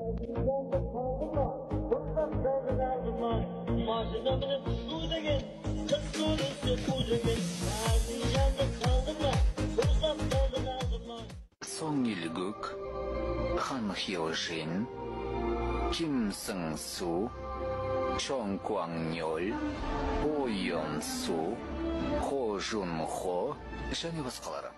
Сон Ил-гук, Хан Хё-жин, Ким Сың-су, Чон Квang-нёль, О Йон-су, Хо Жун-хо және басқалары.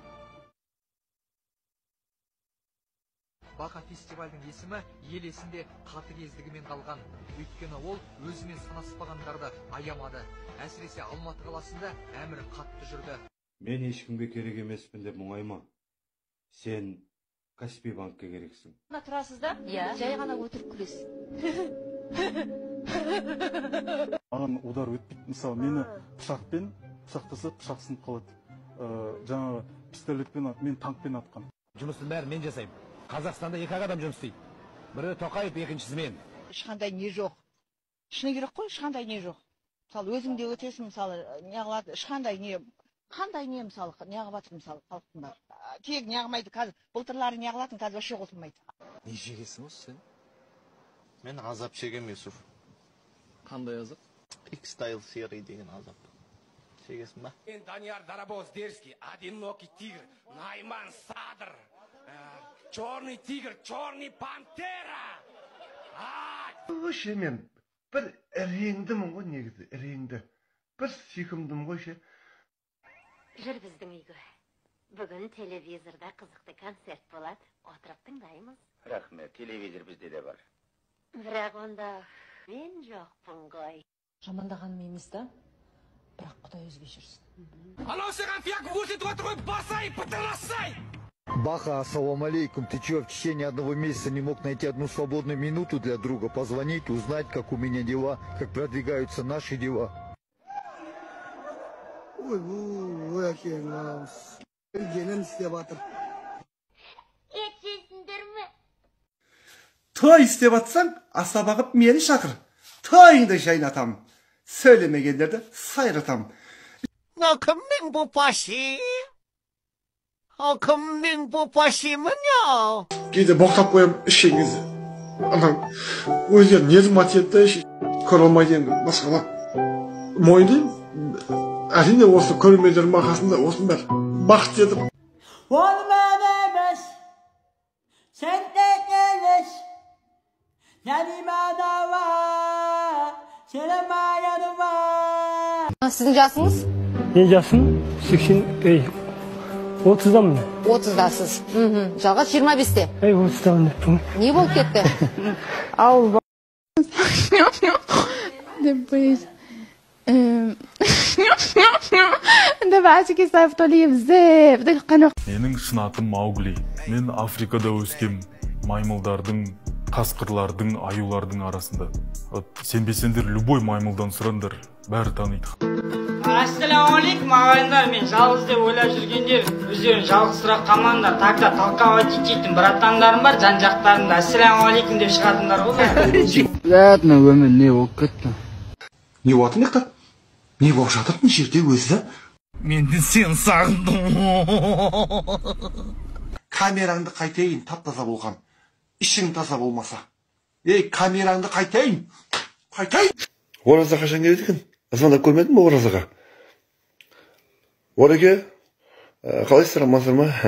Бақа фестивальдің есімі ел есінде қатыгездігімен қалған. Өйткені ол өзімен санаспағандарды аямады. Әсіресе Алматы қаласында әмір қатты жүрді. Мен ешкімге керек емеспін деп мұңайма. Сен Каспий банкке керексің. Тұрасыз да, жай ғана өтірік күлесіз. Маған удар өтпейді. Мысалы, мені пышақпен пышақтаса, пышақ сынып қалады. Жаңағы пистолетпен, мен танкпен атқан. Жұмыстың бәрін мен жасаймын. Қазақстанда екі адам жұмыс істейді. Бірі Тоқаев, екіншісі мен. Ешқандай не жоқ. Шыны керек қой, ешқандай не жоқ. Мысалы, өзің де өтесің, мысалы, не қылады, ешқандай не, қандай не, мысалы, не қылып жатыр, мысалы, халықтың бәрі. Тек не қылмайды, қазір былтырлары не қылатын, қазір вообще қосылмайды. Не шегесің осы сен? Мен азап шегем, Юсуф. Қандай азап? X-Style серый деген азап. Шегесің ба? Мен Данияр Дарабоз дерзкий, одинокий тигр, Найман Садр, черный тигр, черный пантера. Вообще мен бір реңдімін ғой негізі, реңді. Бір сүйкімдімін ғой ше. Жүр біздің үйге. Бүгін телевизорда қызықты концерт болады. Отырып тыңдаймыз. Рахмет, телевизор бізде де бар. Бірақ онда мен жоқпын ғой. Жамандағаным емес та, бірақ Құдай өзі кешірсін. Анау саған фиак көрсетіп отыр ғой, басай, бытырасай! Баха, ассаламу алейкум, ты чё, в течение одного месяца не мог найти одну свободную минуту для друга, позвонить, узнать, как у меня дела, как продвигаются наши дела? Ой, ой, әкең, өлгенін істеп жатыр. Ет жейсіңдер ме? Той істеп атсаң, асаба қып мені шақыр. Тойыңды жайнатам, сөйлемегендерді сайратам. Мынау кімнің бұпасы? Ал кімнің бұпасы мынау? Кейде боқтап қоямын ішкен кезде. Анау өздері нервыма тиеді да, көре алмайды енді басқалар. Мойындаймын. Әрине, осы көрермендердің арқасында осының бәрі бақыт етіп. Ол мен емес, сен де келіс. Сіздің жасыңыз? Мен жасым 80, 30-дамын. 30-дасыз. Жалғас 25-те. 30-дамын. Не болып кетті? Ауыл. دابا عرفتي كيصيفطوا لي بزاف ديك القناه. Менің шын атым Маугли. Мен Африкада өскем, маймылдардың, қасқырлардың, аюлардың арасында. Сенбесеңдер, любой маймылдан сұраңдар, бәрі таниды. Ассалаумағалейкум, ағайындар. Мен жалғыз деп ойлап жүргендер, өздерін жалғызсырап қалмаңдар. Тогда толковать ететін братандарым бар, жан жақтарында ассалаумағалейкум деп шығатындар ғой. Ладно, өмір не болып кетті? Не болып жатыр? Не болып жатыр мына жерде өзі? Мен де сені сағындым. Камераңды қайтайын, тап-таза болған. Ішің таза болмаса. Ей, камераңды қайтайын. Қайтайын. Ораза қашан келеді екен? Звондап көрмедің бе Оразаға? Ореке, қалайсыздар, амансыздар ма?